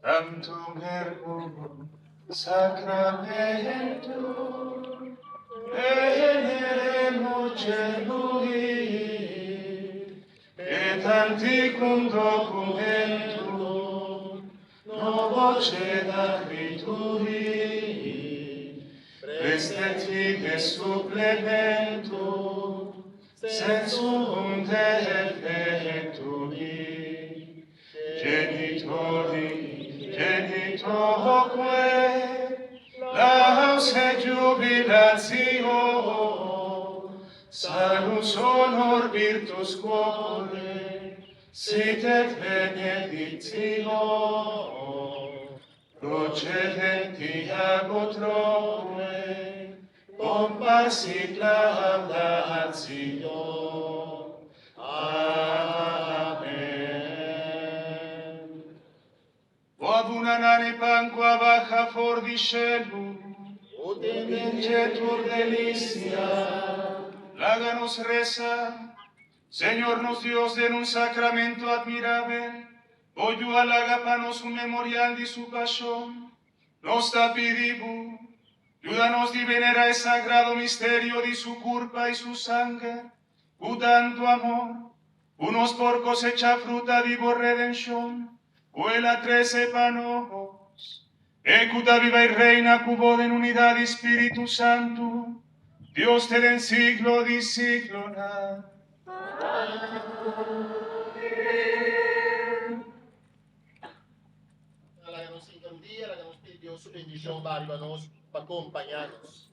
Tantum ergo sacramentum veneremur celui et antiquum documentum novo ceda critui prestet supplementum sensum defectui genitori genitoque laus et jubilatio salus honor virtus quore sit et benedictio procedenti ab utroque pompa sit laudatio. Amen. Bo a duna nan e pan ku a baha for di shelu. Den dje tur delisia. Laga nos resa. Señor nos Dios, den un sacramento admirabel, Bo Yu a laga pa nos un memorial di Su Pasion. Nos ta pidi Bo, yuda nos di venera e sagrado misterio di Su Curpa y Su Sanger cu tanto amor, cu nos por cosecha fruta di Bo redencion, cu El a trece pa nos. E cu ta biba y reina cu Bo den unidad di Spiritu Santo, Dios te den siglo di siglonan. Laga nos sinta un dia, laga nos pidi Dios su bendicion ba riba nos pa compaña nos.